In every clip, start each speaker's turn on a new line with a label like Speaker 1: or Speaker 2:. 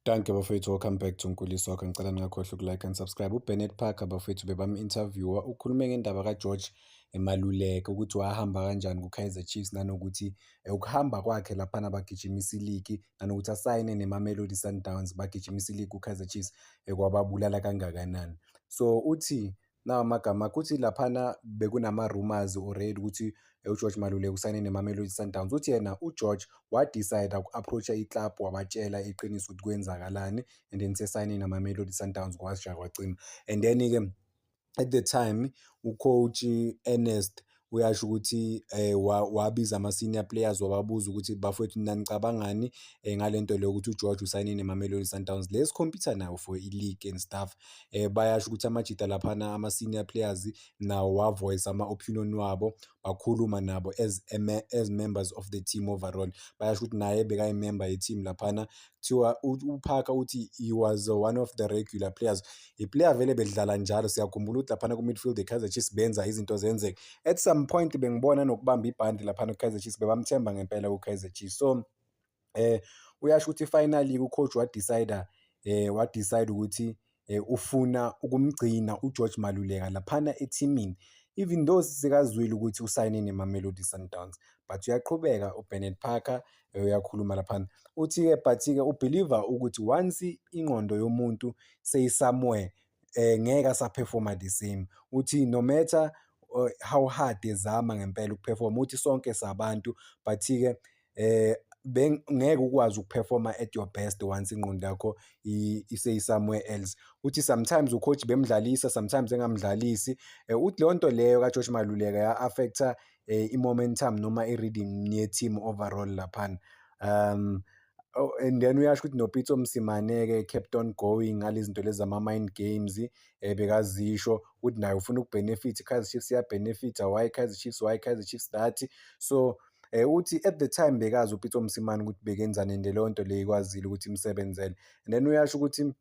Speaker 1: Dankie bafowethu, welcome back to Nkuliso Wakho. Ngicela ningakhohlwa uku-like and subscribe. UBernard Parker, bafowethu, bebam-interviewa, ukhulume ngendaba kaGeorge Maluleka ukuthi wahamba kanjani ku-Kaizer Chiefs, nanokuthi ukuhamba kwakhe laphana bagijimisa iligi, nanokuthi asayine neMamelodi Sundowns bagijimisa iligi ku-Kaizer Chiefs kwababulala kangakanani. So uthi nawa amagama akhe, uthi laphana bekunama-rumours already ukuthi uGeorge Maluleka usayine neMamelodi Sundowns. Uthi yena uGeorge wa-decide uku-approach-a i-club, wabatshela iqiniso ukuthi kwenzakalani, and then sesayine neMamelodi Sundowns, kwasha kwacima. And then-ke at the time u-coach Ernest uyasho ukuthi wabiza ama-senior players, wababuza ukuthi, "Bafowethu, nina nicabangani ngale nto leyo ukuthi uGeorge usayine neMamelodi Sundowns le esi-compete-a nayo for i-league and stuff?" Bayasho ukuthi amajita laphana, ama-senior players nawo wa-voice ama-opinion wabo, bakhuluma nabo as members of the team overall. Bayasho ukuthi naye bekayi-member ye-team laphana. Kuthiwa uParker uthi he was one of the regular players, i-player vele bedlala njalo. Siyakhumbula ukuthi laphana ku-midfield e-Kaizer Chiefs benza izinto zenzeke. At some point bengibona nokubamba ibhandi laphana ku-Kaizer Chiefs, bebamthemba ngempela ku-Kaizer Chiefs. So uyasho ukuthi finally u-coach wa-decide ukuthi ufuna ukumgcina uGeorge Maluleka laphana ethimini, even though sekazwile ukuthi usayine neMamelodi Sundowns. But uyaqhubeka uBernard Parker, uyakhuluma laphana, uthi-ke but-ke u-believe ukuthi once ingqondo yomuntu seyi-somewhere, ngeke asa-performa the same. Uthi no matter how hard ezama ngempela uku-performa, uthi sonke sabantu, but-ke ngeke ukwazi uku-performa at your best once ingqondo yakho iseyi-somewhere else. Uthi sometimes u-coach bemdlalisa, sometimes engamdlalisi. Uthi leyo nto leyo kaGeorge Maluleka ya-affect-a i-momentum noma i-rhythm ye-team overall laphana. Oh, and then uyasho ukuthi noPitso Mosimane-ke kept on going ngalezi zinto lezi zama-mind games bekazisho ukuthi naye ufuna uku-benefit, i-Kaizer Chiefs iya-benefit-a, why Kaizer Chiefs, why Kaizer Chiefs that. So uthi at the time bekazi uPitso Mosimane ukuthi bekenzani and leyo nto leyo ikwazile ukuthi imsebenzele. And then uyasho ukuthi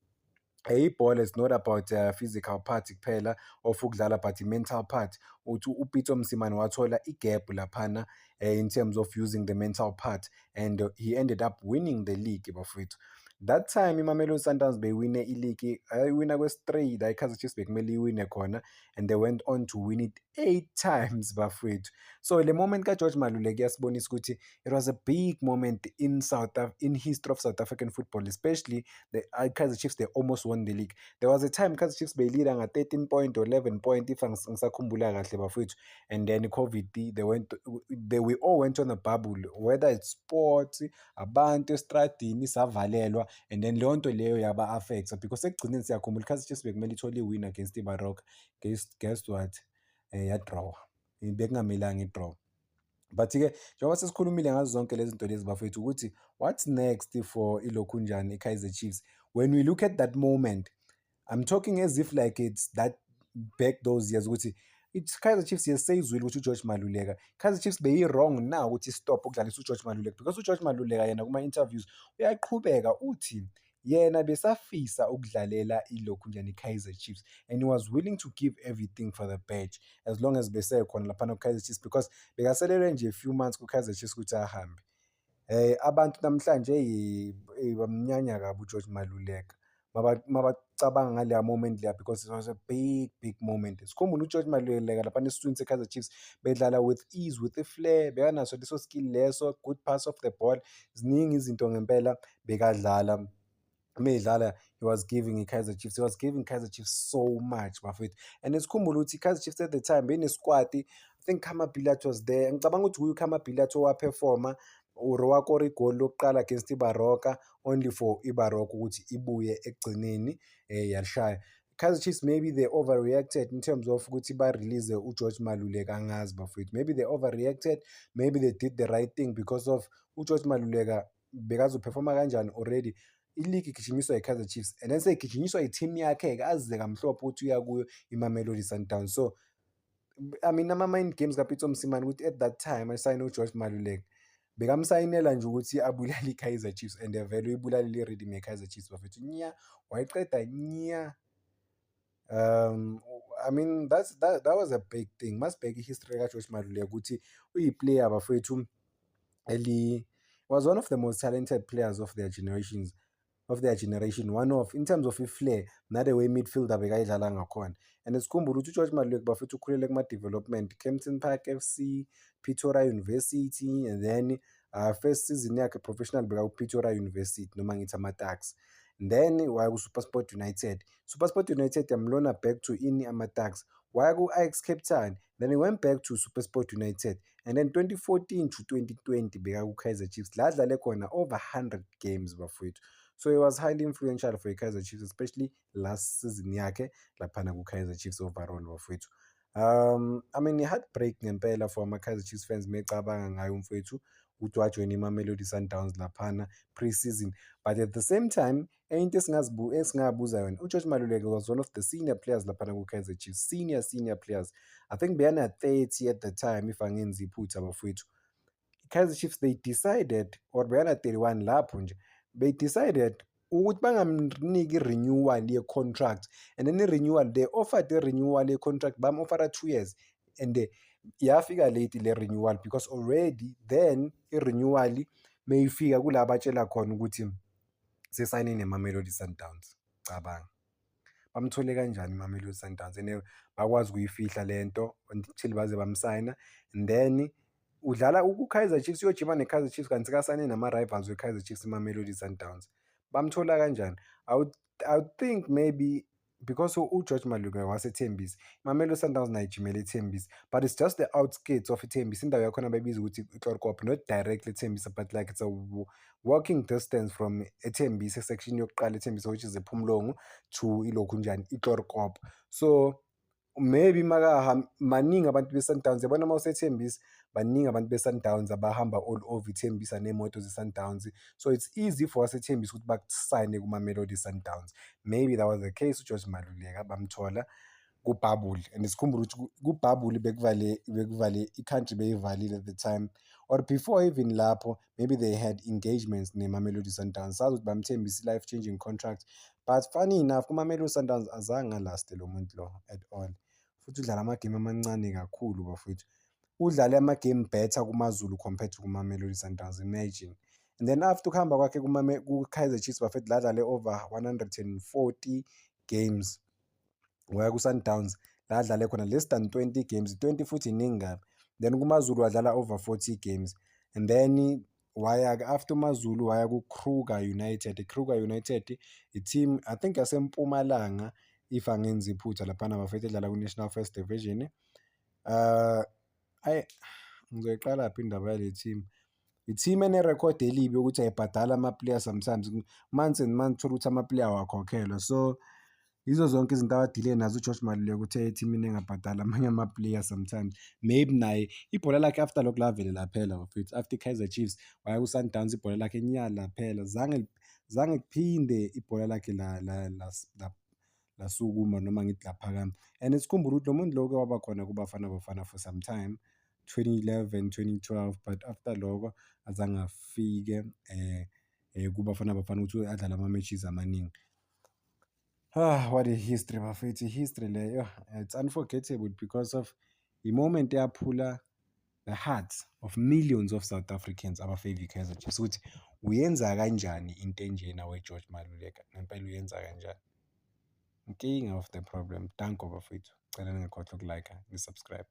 Speaker 1: ibhola is not about physical part kuphela of ukudlala, but i-mental part. Uthi uPitso Mosimane wathola i-gap laphana in terms of using the mental part, and he ended up winning the league, bafowethu. That time iMamelodi Sundowns beyiwine i-league, ayiwina kwesi-three la i-Kaizer Chiefs bekumele iwine khona, and they went on to win it eight times, bafowethu. So le moment kaGeorge Maluleka iyasibonisa ukuthi it was a big moment in history of South African football, especially the Kaizer Chiefs, they almost won the league. There was a time Kaizer Chiefs beyi-leada nga-13 point or 11 point, if ngisakhumbula kahle, bafowethu, and then COVID, they went they we all went on a bubble, whether it's sports, abantu estradini savalelwa, and then leyo nto leyo yaba-affect-a because ekugcineni siyakhumbula i-Kaizer Chiefs bekumele ithole i-win against iBaroka. Guess what, ya-draw, bekungamelanga i-draw. But-ke njengoba sesikhulumile ngazo zonke lezi zinto lezi, bafowethu, ukuthi what's next for ilokhunjani i-Kaizer Chiefs? When we look at that moment, I'm talking as if like it's that back those years, ukuthi it's Kaizer Chiefs, yes, seyizwile ukuthi uGeorge Maluleka, Kaizer Chiefs beyi-wrong na ukuthi stop ukudlalisa uGeorge Maluleka? Because uGeorge Maluleka yena kuma-interviews uyaqhubeka uthi yena besafisa ukudlalela ilokhunjani i-Kaizer Chiefs, and he was willing to give everything for the badge as long as besekhona laphana ku-Kaizer Chiefs, because bekaselelwe nje a few months ku-Kaizer Chiefs ukuthi ahambe. Abantu namhlanje bamnyanya kabi uGeorge Maluleka mabacabanga ngaleya moment leya, because it was a big, big moment. Sikhumbule uGeorge Maluleka laphana esiswini se-Kaizer Chiefs bedlala with ease, with i-flair, bekanaso leso skill leso, good pass of the ball, ziningi izinto ngempela bekadlala. Meyidlala, he was giving i-Kaizer Chiefs, he was giving Kaizer Chiefs so much, bafowethu. And sikhumbule ukuthi i-Kaizer Chiefs at the time beyine-squad, I think Khama Billiat was there. Ngicabanga ukuthi uye uKhama Billiat owa-performa or owakora igoli lokuqala against iBaroka, only for iBaroka ukuthi ibuye ekugcineni yalishaya. Kaizer Chiefs, maybe they overreacted in terms of ukuthi ba-release uGeorge Maluleka, angazi bafowethu. Maybe they overreacted, maybe they did the right thing, because of uGeorge Maluleka bekazo-performa kanjani already? I-league igijinyiswa i-Kaizer Chiefs and then seyigijinyiswa i-team yakhe-ke azize kamhlophe ukuthi uya kuyo, iMamelodi Sundowns. So I mean, ama-mind games kaPitso Mosimane ukuthi at that time esayine uGeorge Maluleka, bekamsayinela nje ukuthi abulale i-Kaizer Chiefs, and vele uyibulalile i-rhythm ye-Kaizer Chiefs, bafethu, nya, wayiqeda nya. I mean, that was a big thing. Masibheke i-history kaGeorge Maluleka ukuthi uyi-player, bafowethu, eli was one of the most talented players of their generations. Of their generation, one of in terms of i-flair nale way midfielder bekayidlala ngakhona. And sikhumbule ukuthi uGeorge Maluleka, bafethu, ukhulele kuma-development, Kempton Park FC, Pretoria University, and then first season yakhe professional beka ku-Pretoria University, noma ngithi ama-Tuks. Then waya ku-SuperSport United. SuperSport United yam-loana back to ini, ama-Tuks. Waya ku-Ajax Cape Town, then he went back to SuperSport United, and then 2014 to 2020 beka ku-Kaizer Chiefs, la adlale khona over 100 games, bafowethu. So he was highly influential for i-Kaizer Chiefs, especially last season yakhe laphana ku-Kaizer Chiefs overall, bafowethu. I mean, i-heartbreak ngempela for ama-Kaizer Chiefs fans mecabanga ngayo umfowethu ukuthi wajoyina iMamelodi Sundowns laphana pre-season. But at the same time, enye into esingabuza yona, uGeorge Maluleke was one of the senior players laphana ku-Kaizer Chiefs, senior senior players. I think bekana-30 at the time, if angenzi iphutha, bafowethu. I-Kaizer Chiefs, they decided, or bekana-31 lapho nje, they decided ukuthi bangamniki i-renewal ye-contract. And then i-renewal, they offered i-renewal ye-contract, bam-offer-a 2 years, and yafika late le renewal, because already then i-renewal meyifika kula batshela khona ukuthi sesayine neMamelodi Sundowns. Cabanga, bamthole kanjani iMamelodi Sundowns and bakwazi ukuyifihla lento until baze bamsayina? And then udlala ku-Kaizer Chiefs, uyojima ne-Kaizer Chiefs, kanti sekasayine nama-rivals we-Kaizer Chiefs, iMamelodi Sundowns. Bamthola kanjani? I would think maybe because uGeorge Maluleke waseThembisa, iMamelodi Sundowns nayo ijimela eThembisa, but it's just the outskirts of iThembisa. Indawo yakhona bayibiza ukuthi iChloorkop, not directly eThembisa, but like it's a walking distance from eThembisa, section yokuqala eThembisa, which is ePhomolong, to ilokhu njani, iChloorkop. So maybe maningi abantu be-Sundowns, yabona, uma usethembisa, baningi abantu be-Sundowns abahamba all over iThembisa ney'moto ze-Sundowns. So it's easy for aseThembisa ukuthi bakusayine kuma-Mamelodi Sundowns. Maybe that was the case. UGeorge Maluleka bamthola ku-bubble, and sikhumbule ukuthi ku-bubble bekuvale i-country, beyivalile at the time, or before even lapho maybe they had engagements ne-Mamelodi Sundowns. Sazi ukuthi bamthembisa i-life changing contract, but funny enough, kuma-Mamelodi Sundowns azange a-laste lo muntu lo at all. Futhi udlala amagemu amancane kakhulu, bafowethu. Udlale ama-game better kuMaZulu compared to kuma-Mamelodi Sundowns, imagine. And then after ukuhamba kwakhe ku-Kaizer Chiefs, bafethu, la adlale over 140 games, waya ku-Sundowns, la adlale khona less than 20 games, 20 futhi iningi kabi. Then kuMaZulu wadlala over 40 games, and then waya-ke after uMaZulu waya ku-Kruger United. I-Kruger United i-team, I think, yaseMpumalanga, if angenzi iphutha laphana, bafethu, edlala ku-National First Division. Ayi, ngizoyiqalaphi indaba yale team? I-team enerekhodi elibi yokuthi ayibhadali ama-player sometimes, months and months, uthole ukuthi ama-player awakhokhelwa. So yizo zonke izinto aba-deale nazo uGeorge Maluleke, ukuthi ethimini engabhadali amanye ama-player sometimes. Maybe naye ibhola lakhe after lokhu lavele laphela, bafethu. After i-Kaizer Chiefs waya ku-Sundowns, ibhola lakhe nya laphela, zange kuphinde ibhola lakhe lasukuma, noma ngithi laphakama. And sikhumbule ukuthi lo muntu lo uke waba khona kuBafana Bafana for some time, 2011, 2012, but after loko azange afike kuBafana Bafana ukuthi adlale ama-matches amaningi. Ah, what a history, bafethu, i-history leyo, it's unforgettable because of i-moment eyaphula the hearts of millions of South Africans aba-favour i-Kaizer Chiefs, ukuthi uyenza kanjani into enjena we-George Maluleka, ngempela uyenza kanjani? Inkinga of the problem. Danko, bafethu, cela ningakhohlwa uku-like-a ni-subscribe.